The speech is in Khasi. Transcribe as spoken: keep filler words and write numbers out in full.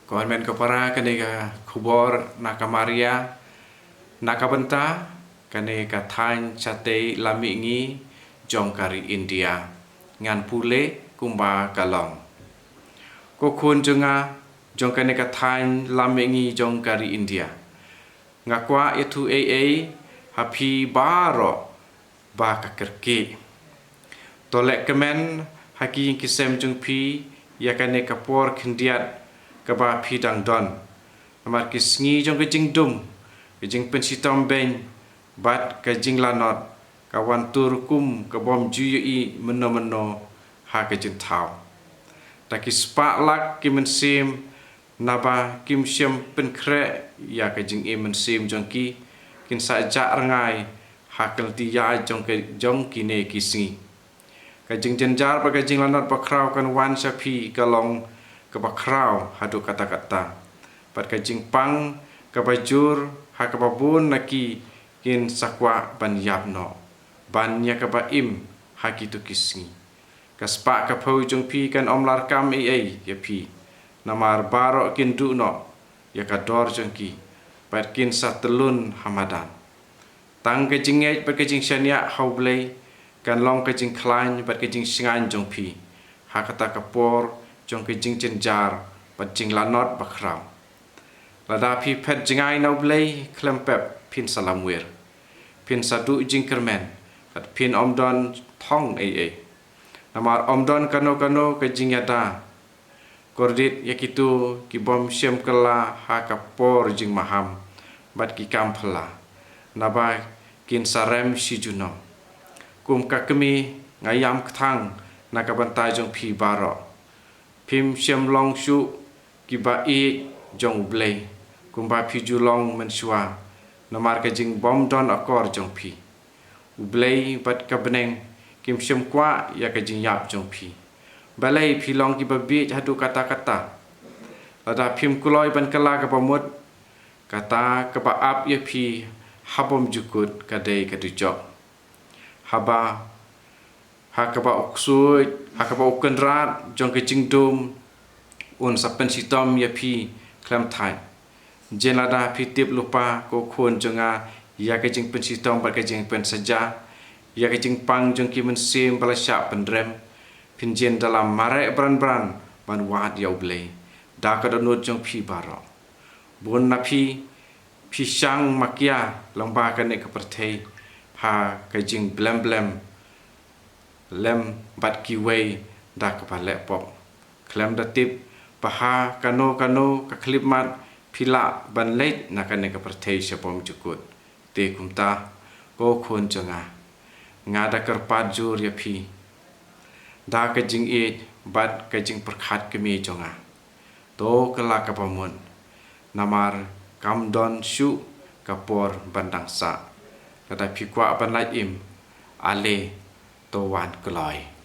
Ko hynmen ko para, kane ka khubor na ka Maria, na ka bynta kane ka thaiñ shatei lam mihngi jong ka ri India. Ngan pule kumba ka long. Ko khun jong nga, jong kane ka thaiñ lam mihngi jong ka ri India, nga kwah ïathuh ei ei ha phi baroh ba ka kyrkieh. To leh kmen ha ki ïing ki sem jong phi ïa kane ka por khyndiat kaba phi dang don. Namar ki sngi jong ka jingdum, ka jingpynshitom beiñ bad ka jinglanot ka wan tur kum ka bym ju ïohi mynno mynno ha ka jingthaw. Da ki spah lak ki mynsiem, naba kim shym pynkhreh ïa ka jingim mynsiem jong ki, kin sa jah rngai ha ka lynti ïaid jong ka, jong kine ki sngi. Ka jingjynjar bad ka jinglanot bakhraw kan wan sha phi ka long kaba khraw haduh katta katta. Bad ka jingpang kaba jur ha kaba bun na ki kin sa kwah ban ïap noh ban ïa kaba im ha kito ki sngi. Ka spah ka phew jong phi kan ym lah kam ei ei ïa phi, namar baroh kin duh noh ïa ka dor jong ki bad kin sa tyllun ha madan. Tang ka jingngeit bad ka jingshaniah ha U Blei kan long ka jingkhlaiñ bad ka jingshngaiñ jong phi ha kata ka por jong ka jingjynjar bad jinglanot bakhraw. Lada phi phet jngai na U Blei khlem pep, phin sa lamwir, phin sa duh jingkyrmen bad phin ym don thong ei ei. Namar ym don kano kano ka jingïada kordit ïa kito ki bym shym kylla ha ka por jingmaham bad ki kam phylla, naba kin sa rem shi junom. Kum ka kmie, nga ïam kthang na ka bynta jong phi baroh. Phim shym long shuh kiba ïeit jong U Blei kumba phi ju long mynshuwa, namar ka jingbym don akor jong phi. U Blei bad ka bneng kim shym kwah ïa ka jingïap jong phi. Balei phi long kiba bieit haduh katta katta? Lada phim kloi ban kylla kaba mut, kata kaba ap ïa phi ha bymjukut ka dei ka dujok. Haba, ha kaba u ksuid, ha kaba u kynrad jong ka jingdum un sa pynshitom ïa phi khlem thait. Jin lada phi tip lypa, ko khun jong nga, ïa ka jingpynshitom bad ka jingpynsaja, ïa ka jingpang jong ki mynsiem ba la shah pynrem, phin jin da la mareh bran bran ban wad ïa U Blei da ka dohnud jong phi baroh. Bun na phi, phi shang makia lyngba kane ka pyrthei ha ka jingblem blem lem bad kiwei da kaba leh pop, khlem da tip ba ha kano kano ka khyllipmat phi lah ban leit na kane ka pyrthei sha bymjukut. Te kumta, ko khun jong nga, nga da kyrpad jur ïa phi da ka jingïeit bad ka jingpyrkhat kmie jong nga. To kylla kaba mut, namar kam don shuh ka por ban dang sah. Lada phi kwah ban lait im, ale to wan kloi.